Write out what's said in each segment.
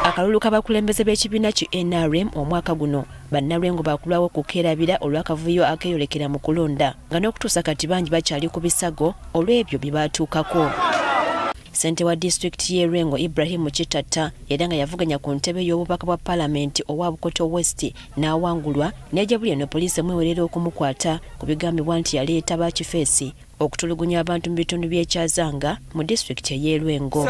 Akalulu k'abakulembeze b'ekibiina ki NRM omwaka guno bannalwengo baakulwawo okukeerabira olw'akavuyo akeeyolekera mu kulonda nga n'okutuusa kati bangi bakyali ku bisago olw'ebyo bye baatuukako. Ssentebe wa disitulikiti y'e Lwengo Ibrahim Kitatta era nga yavuganya ku ntebe y'obubaka bwa palamenti owa Bukoto West n'awangulwa n'egyebuli eno poliisi emwewerera okumukwata ku bigambibwa nti yaleeta ba kifeesi okutulugunya abantu mu bitundu by'e Kyazanga mu disitulikiti ey'e Lwengo.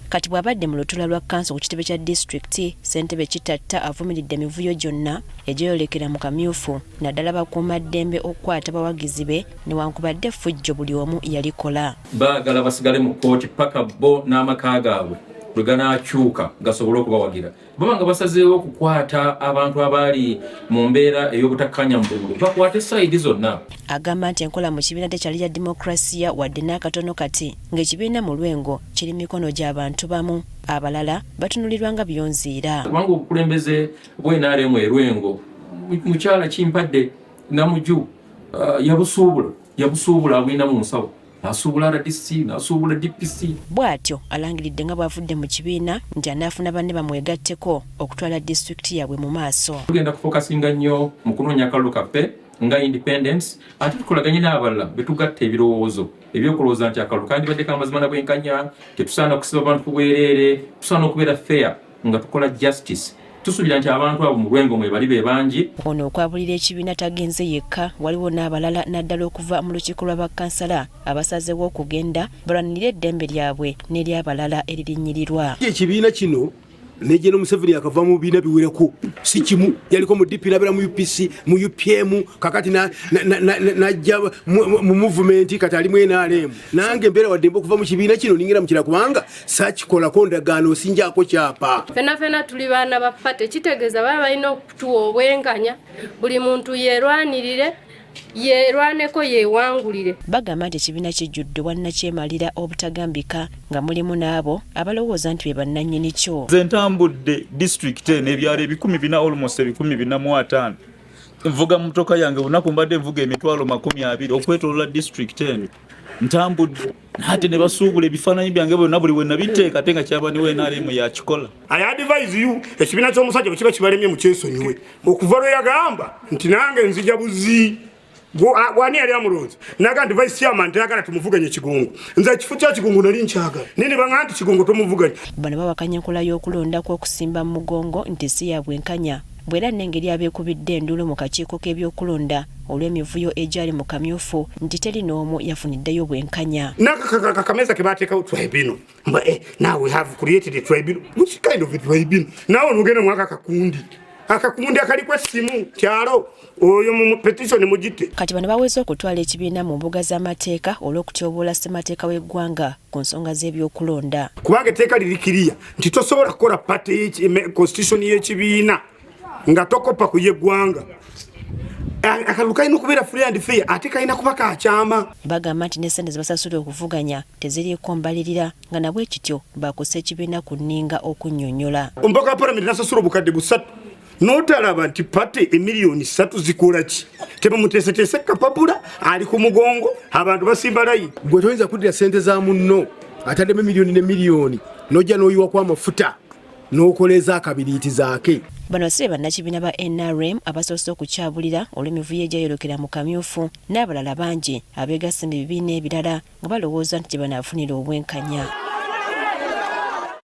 Kati bw'abadde mu lutuula lwa kkanso ku kitebe kya disitulikiti, ssentebe Kitatta avumiridde emivuyo gyonna egyeyolekera mu kamyufu naddala bakuumaddembe okukwata abawagizi be newankubadde effujjo buli omu yalikola. Baagala basigale mu kkooti paka bo n'amaka gaabwe lwe ganaakyuka gasobole okubawagira. Baba nga basazeewo okukwata abantu abaali mu mbeera ey'obutakkaanya mu bululu, bakwate sayidi zonna. Agamba nti enkola mu kibiina tekyali ya demokulasiya wadde n'akatono kati ng'ekibiina mu Lwengo kiri mu mikono gya bantu bamu, abalala batunulirwa nga byonziira. Kubanga obukulembeze bwa nrm e Lwengo, mukyala Kimpadde Namuju yabusuubula abulina mu nsawo. Nasuubula RDC, nasuubula DPC. Bw'atyo alangiridde nga bw'avudde mu kibiina nti anaafuna banne bamwegatteko okutwala disitulikiti yaabwe mu maaso. Tugenda kufokasinga nnyo mu kunoonya akalulu kaffe nga independence ate tukolaganye n'abalala be tugatta ebirowoozo ebyokulowooza nti akalulu kandibadde ka mazima na bwenkanya, tetusaana kusiba bantu ku bwereere, tusaana okubeera fair nga tukola justice. Tusuubira nti abantu abo mu Lwengo mwebali be bangi. Ono okwabulira ekibiina tagenze yekka, waliwo n'abalala naddala okuva mu lukiiko lwa bakkansala abasazeewo okugenda balwanirire eddembe lyabwe n'ery'abalala eririnnyirirwa. Ekibiina kino ne General Museveni yakava mu bibiina biwerako, si kimu, yaliko mu DP n'abeera mu UPC, mu UPM, kakati n'ajja mu movement, kati ali mu NRM. Nange mbeera waddembe okuva mu kibiina kino ningira mu kirala kubanga sakikolako ndagaano, sinjaako kyapa. Fena fena tuli baana ba party, kitegeeza baba balina okutuwa obwenkanya, buli muntu yeerwanirire, yeerwaneko, yeewangulire. Bagamba nti ekibiina kijjudde obwannakyemalira obutagambika nga mulimu n'abo abalowooza nti be bannannyini kyo. Nze ntambudde disitulikiti eno ebyalo 400, almost 450. Nvuga mmotoka yange bunaku, mbadde nvuga 200,000 okwetoloola disitulikiti eno. Ntambudde ate ne basuubula ebifaananyi byange byonna buli we nabiteeka, ate nga kyabaniwo NRM yakikola. I advise you, ekibiina ky'omusajja bwe kiba kibalemye mukyesonyiwe. Okuva lwe yagamba nti nange nzija buzi, wani yali amulonze naga nti vice chairman tayagala tumuvuganye Kigongo. Nze ekifo kya Kigongo nali nkyagala, naye ne baŋŋamba nti Kigongo tomuvuganye. Bano bawakanya enkola y'okulonda kw'okusimba mu mugongo nti si ya bwenkanya bw'era n'engeri abeekubidde enduulu mu kakiiko k'ebyokulonda olw'emivuyo egyali mu kamyufu nti teri n'omu yafuniddeyo bwenkanya. N'akakameza ke baateekawo tribunal, mba now we have created a tribunal. Which kind of a tribunal? Naawe nogenda mwaka akakundi akakundi akaliko essimu kyalo oyo mu petition mugite. Kati bano baweze okutwala ekibiina mu mbuga z'amateeka olw'okutyoboola ssemateeka w'eggwanga ku nsonga z'ebyokulonda. Kubanga etteeka liri kiriya nti tosobola kukola party constitution y'ekibiina nga tokopa ku y'eggwanga. Akalulu kalina okubeera free and fair, ate kalina kuba kakyama. Bagamba nti ne ssente ze basasula okuvuganya teziriiko mbalirira nga nabwe kityo bakussa ekibiina ku nninga okunnyonnyola. Omubaka wa palamenti nasasula 3,000 n'otalaba nti party 3 million zikola ki? Tebamuteeseteese kapapula ali ku mugongo, abantu basimba layini. Gwe toyinza kuddira ssente za munno ataddemu emiliyoni ne miliyoni n'ojja n'oyiwako amafuta n'okoleeza akabiriiti zaake. Bano si be bannakibiina ba NRM abasoose okukyabulira olw'emivuyo egyayolekera mu kamyufu n'abalala bangi abeegasse mu bibiina ebirala nga balowooza nti gye banaafunira obwenkanya.